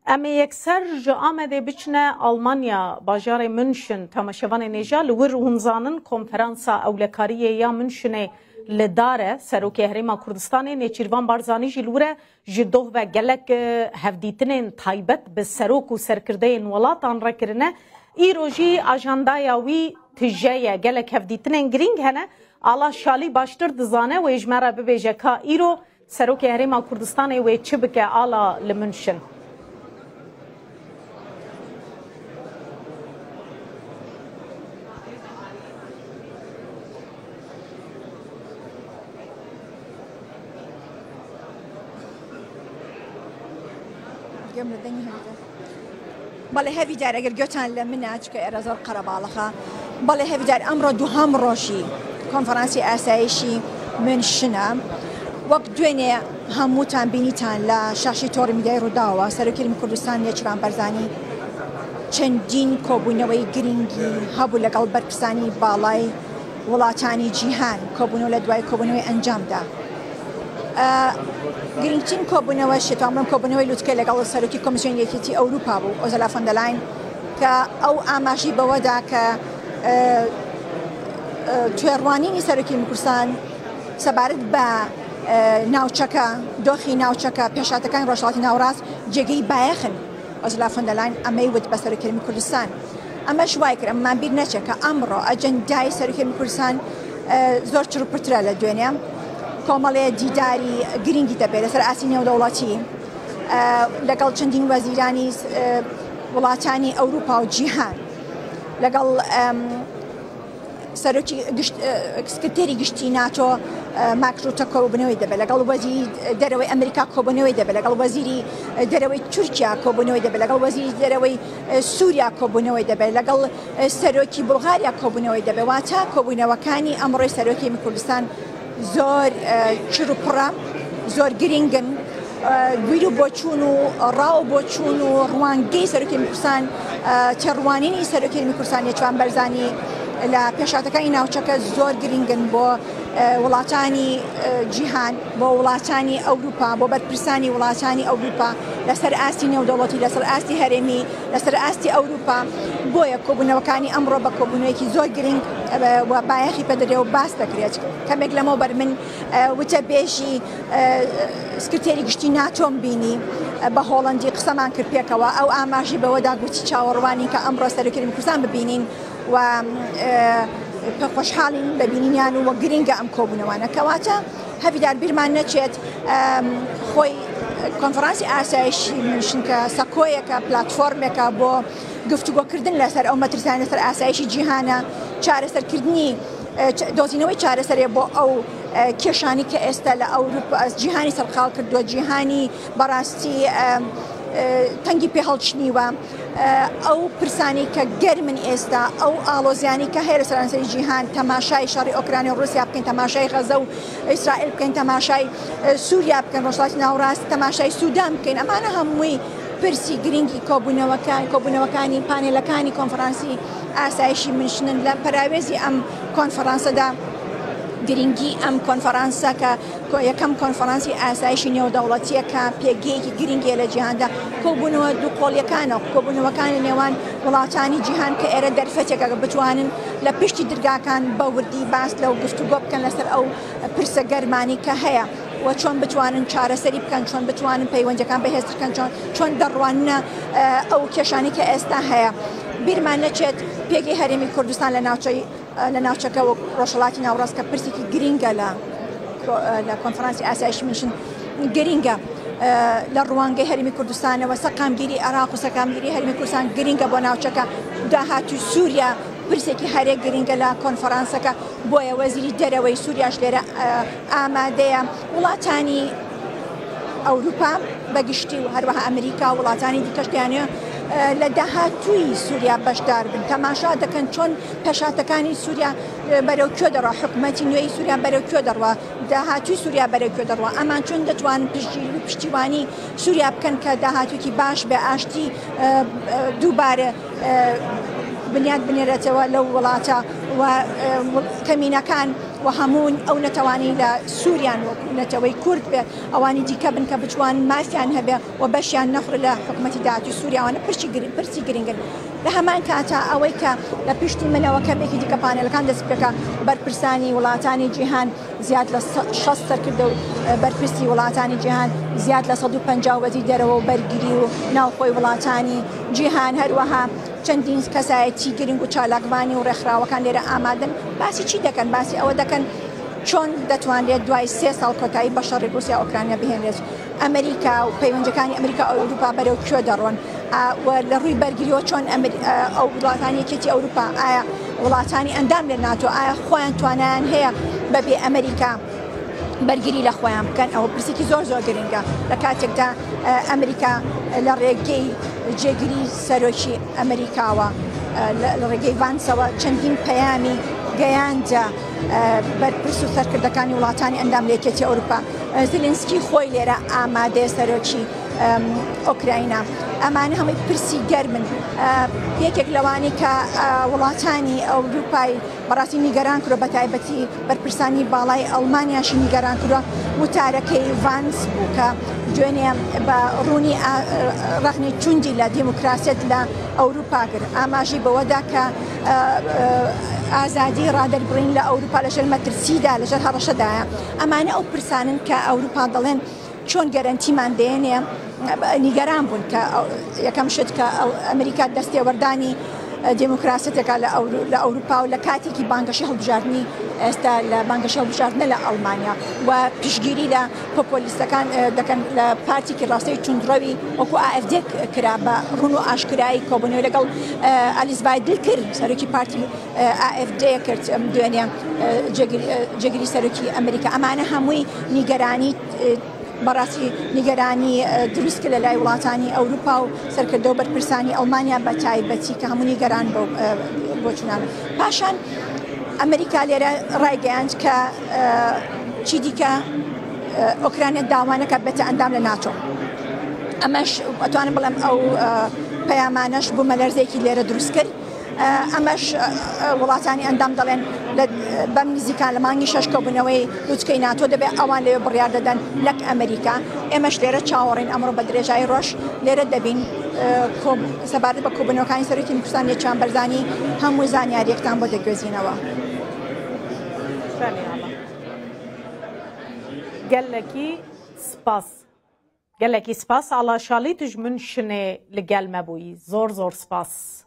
Em ê yekser ji Amedê biçine Almanya, bajarê München. Temaşevanên hêja li wir hûn zanin konferansa ewlekariyê ya Münchenê li dar e. Serokê Herêma Kurdistanê Nêçîrvan Barzanî jî li wir e. Ji doh ve gelek hevdîtinên taybet bi serok û serkirdeyên welatan re kirine. Îro jî ajandaya wî tije ye. Gelek hevdîtinên girîng hene. Ala Şalî baştir dizane wê ji me re bibêje ka îro Serokê Herêma Kurdistanê wê çi bike ala li München? گوێم لە دەنگی هەڤیدار بەڵێ هەڤیدار ئەگەر گوێتان لە منە چکە ئێرە زۆر قەرەباڵخە بەڵێ هەڤیدار ئەمڕۆ دووهەم ڕۆژی کۆنفرانسی ئاسایشی منشنە وەک دوێنێ هەمووتان بینیتان لە شاشی تۆڕی میدیای ڕووداوە سەرۆکی هەرێمی کوردستان نێچیرڤان بەرزانی چەندین کۆبوونەوەی گرنگی هەبوو لەگەڵ بەرپرسانی باڵای وڵاتانی جیهان کۆبوونەوە لە دوای کۆبوونەوەی ئەنجامدا. گرنگترین کۆبوونەوەش دەتوانم بڵێم کۆبوونەوەی لوتکە لەگەڵ سەرۆکی کۆمیسیۆنی یەکێتی ئەوروپا بوو ئۆزەلا فۆندەلاین کە ئەو ئاماژەی بەوەدا کە تێڕوانینی سەرۆکی کوردستان سەبارەت بە ناوچەکە دۆخی ناوچەکە پێشهاتەکانی ڕۆژهەڵاتی ناوەڕاست جێگەی بایەخن ئۆزلا فۆندەلاین ئەمەی وت بە سەرۆکی هەرێمی کوردستان. ئەمەش وای کرد ئەمەمان بیر نەچێت کە ئەمڕۆ ئەجەندای سەرۆکی هەرێمی کوردستان زۆر چڕوپڕترە لە دوێنێ. کۆمەڵێ دیداری گرنگی دەبێت لەسەر ئاستی نێودەوڵەتی لەگەڵ چەندین وەزیرانی وڵاتانی ئەوروپا و جیهان لەگەڵ سەرۆکی سکرتێری گشتی ناتۆ مارک روتە کۆبوونەوەی دەبێت لەگەڵ وەزیری دەرەوەی ئەمریکا کۆبوونەوەی دەبێت لەگەڵ وەزیری دەرەوەی تورکیا کۆبوونەوەی دەبێت لەگەڵ وەزیری دەرەوەی سووریا کۆبوونەوەی دەبێت لەگەڵ سەرۆکی بولغاریا کۆبوونەوەی دەبێت واتە کۆبوونەوەکانی ئەمڕۆی سەرۆکی کوردستان زۆر چڕ و پڕە، زۆر گرنگن. بیر و بۆچوون و ڕا و بۆچوون و ڕوانگەی سەرۆکی کوردستان، تێڕوانینی سەرۆکی کوردستان نێچیروان بەرزانی لە پێشهاتەکانی ناوچەکە زۆر گرنگن بۆ وڵاتانی جیهان، بۆ وڵاتانی ئەوروپا، بۆ بەرپرسانی وڵاتانی ئەوروپا لەسەر ئاستی نێودەوڵەتی، لەسەر ئاستی هەرێمی، لەسەر ئاستی ئەوروپا. بۆیە کۆبوونەوەکانی ئەمڕۆ بە کۆبوونەوەیەکی زۆر گرنگ و بایەخی پێدەدرێت و باس دەکرێت. کەمێک لەمەوبەر من وتەبێژی سکرتێری گشتی ناتۆم بینی بە هۆڵەندی قسەمان کرد پێکەوە، ئەو ئاماژەی بەوەدا گوتی چاوەڕوانین کە ئەمڕۆ سەرۆکی هەرێمی کوردستان ببینین و خۆشحاڵین بە بینینیان و گرنگە ئەم کۆبوونەوانە. کەواتە هەڤیدار بیرمان نەچێت خۆی کۆنفرانسی ئاسایشی میونشن کە سەکۆیەکە، پلاتفۆرمێکە بۆ گفتوگۆکردن لەسەر ئەو مەترسیانە لەسەر ئاسایشی جیهانە، چارەسەرکردنی دۆزینەوەی چارەسەرێ بۆ ئەو کێشانی کە ئێستا لە ئەوروپا جیهانی سەرقاڵ کردووە، جیهانی بەڕاستی تەنگی پێ هەڵچنیوە، ئەو پرسانی کە گەرمن ئێستا، ئەو ئاڵۆزیانی کە هەیە لە سەرانسەری جیهان، تەماشای شەڕی ئۆکرانی و ڕووسیا بکەین، تەماشای غەزە و ئیسرائیل بکەین، تەماشای سووریا بکەین، ڕۆژهەڵاتی ناوەڕاست، تەماشای سوودان بکەین، ئەمانە هەمووی پرسی گرنگی کۆبوونەوەکان، کۆبوونەوەکانی پانێلەکانی کۆنفرانسی ئاسایشی میونشنن. لە پەراوێزی ئەم کۆنفرانسەدا گرنگی ئەم کۆنفرانسە کە یەکەم کۆنفرانسی ئاسایشی نێودەوڵەتیە کە پێگەیەکی گرنگیە لە جیهاندا، کۆبوونەوە دووقۆڵیەکانە، کۆبوونەوەکان لە نێوان وڵاتانی جیهان کە ئێرە دەرفەتێکە بتوانن لە پشتی درگاکان بە وردی باس لەو گفتوگۆ بکەن لەسەر ئەو پرسە گەرمانی کە هەیە و چۆن بتوانن چارەسەری بکەن، چۆن بتوانن پەیوەندیەکان بەهێزتر بکەن، چۆن دەڕواننە ئەو کێشانەی کە ئێستا هەیە. بیرمان نەچێت پێگەی هەرێمی کوردستان لە ناوچەی لە ناوچەکە وەک ڕۆژهەڵاتی ناوەڕاست کە پرسێکی گرینگە لە لە کۆنفرانسی ئاسایشی میونشن گرینگە لە ڕوانگەی هەرێمی کوردستانەوە سەقامگیری عێراق و سەقامگیری هەرێمی کوردستان گرینگە بۆ ناوچەکە داهاتووی سووریا پرسێکی هەرێ گرینگە لە کۆنفرانسەکە بۆیە وەزیری دەرەوەی سووریاش لێرە ئامادەیە وڵاتانی ئەوروپا بە گشتی و هەروەها ئەمریکا و وڵاتانی دیکەش دەیانەوێت لە داهاتووی سووریا بەشدار بن تەماشا دەکەن چۆن پێشهاتەکانی سووریا بەرەو کوێ دەڕوا حکوومەتی نوێی سووریا بەرەو کوێ دەڕوا داهاتووی سووریا بەرەو کوێ دەڕوا ئەمان چۆن دەتوانن پشتگیری و پشتیوانی سووریا بکەن کە داهاتوویەکی باش بێ ئاشتی دووبارە بنیات بنێرێتەوە لەو وڵاتە و کەمینەکان. و هەموو ئەو نەتەوانەی لە سووریان وەکو نەتەوەی کورد بێ ئەوانی دیکە بن کە بتوانن مافیان هەبێ و بەشیان نەخورێ لە حکوومەتی داهاتووی سووریا ئەوانە پرسی گرنگن. لە هەمان کاتا ئەوەی کە لە پشتی منەوە کەمێکی دیکە پانێلەکان دەست پێکا بەرپرسانی وڵاتانی جیهان زیاد لە 60 سەرکردە و بەرپرسی وڵاتانی جیهان زیاد لە 150 وەزیر دەرەوە و بەرگری و ناوخۆی وڵاتانی جیهان هەروەها چەندین کەسایەتی گرنگ و چالاکوانی و ڕێکخراوەکان لێرە ئامادەن باسی چی دەکەن باسی ئەوە دەکەن چۆن دەتوانرێت دوای سێ ساڵ کۆتایی بە شەڕی ڕووسیا ئۆکرانیا بهێنرێت ئەمریکا و پەیوەندیەکانی ئەمریکا و ئەوروپا بەرەو کوێ دەڕۆن و لە ڕووی بەرگریەوە چۆن ئەو وڵاتانی یەکێتی ئەوروپا ئایا وڵاتانی ئەندام لە ناتۆ ئایا خۆیان توانایان هەیە بەبێ ئەمریکا بەرگری لە خۆیان بکەن ئەوە پرسێکی زۆر زۆر گرنگە لە کاتێکدا ئەمریکا لە ڕێگەی جێگری سەرۆکی ئەمریکاوە لە ڕێگەی ڤانسەوە چەندین پەیامی گەیاندە بەرپرس و سەرکردەکانی وڵاتانی ئەندام لە یەکێتی ئەوروپا زلینسکی خۆی لێرە ئامادەیە سەرۆکی ئۆکراینا ئەمانە هەمووی پرسی گەرمن یەکێک لەوانەی کە وڵاتانی ئەوروپای بەڕاستی نیگەران کردوە بە تایبەتی بەرپرسانی باڵای ئەڵمانیاشی نیگەران کردوە وتارەکەی ڤانس بوو کە دوێنێ بە ڕوونی ڕەخنەی توندی لە دیموکراسیەت لە ئەوروپا کرد ئاماژەی بەوەدا کە ئازادی ڕادەربڕین لە ئەوروپا لەژێر مەترسیدا لەژێر هەڕەشەدایە ئەمانە ئەو پرسانن کە ئەوروپا دەڵێن چۆن گەرەنتیمان دێنێ نیگەران بوون کە یەکەم شت کە ئەمریکا دەستێوەردانی دێموکراسیەتێکە لە ئەوروپا و لە کاتێکی بانگەشەی هەڵبژاردنی ئێستا لە بانگەشەی هەڵبژاردنە لە ئەڵمانیا و پشتگیری لە پۆپۆلیستەکان دەکەن لە پارتێکی ڕاستەی توندڕەوی وەکو AfD کرا بە ڕوون و ئاشکرایی کۆبوونەوەی لەگەڵ ئەلیس ڤایدل کرد سەرۆکی پارتی AfD کرد دوێنێ جێگری سەرۆکی ئەمریکا ئەمانە هەمووی نیگەرانی بەڕاستی نیگەرانی دروست کرد لە لای وڵاتانی ئەوروپا و سەرکردە و بەرپرسانی ئەڵمانیا بە تایبەتی کە هەموو نیگەران بەو بۆچوونانە. پاشان ئەمریکا لێرە ڕایگەیاند کە چی دیکە ئۆکرانیا داوا نەکات بێتە ئەندام لە ناتۆ. ئەمەش ئەتوانم بڵێم ئەو پەیامانەش بوومەلەرزێکی لێرە دروست کرد. ئەمەش وڵاتانی ئەندام دەڵێن بەم نزیکان لە مانگی شەش کۆبوونەوەی لوتکەی ناتۆ دەبێت ئەوان لەوێ بڕیار دەدەن نەک ئەمریکا ئێمەش لێرە چاوەڕێین ئەمڕۆ بە درێژایی ڕۆژ لێرە دەبین سەبارەت بە کۆبوونەوەکانی سەرۆکی کوردستان نێچیروان بەرزانی هەموو زانیاریەکتان بۆ دەگوێزینەوە. گەلەکی سپاس گەلەکی سپاس ئاڵا شاڵی دوژمن شنێ لەگەل مەبووی زۆر زۆر سپاس.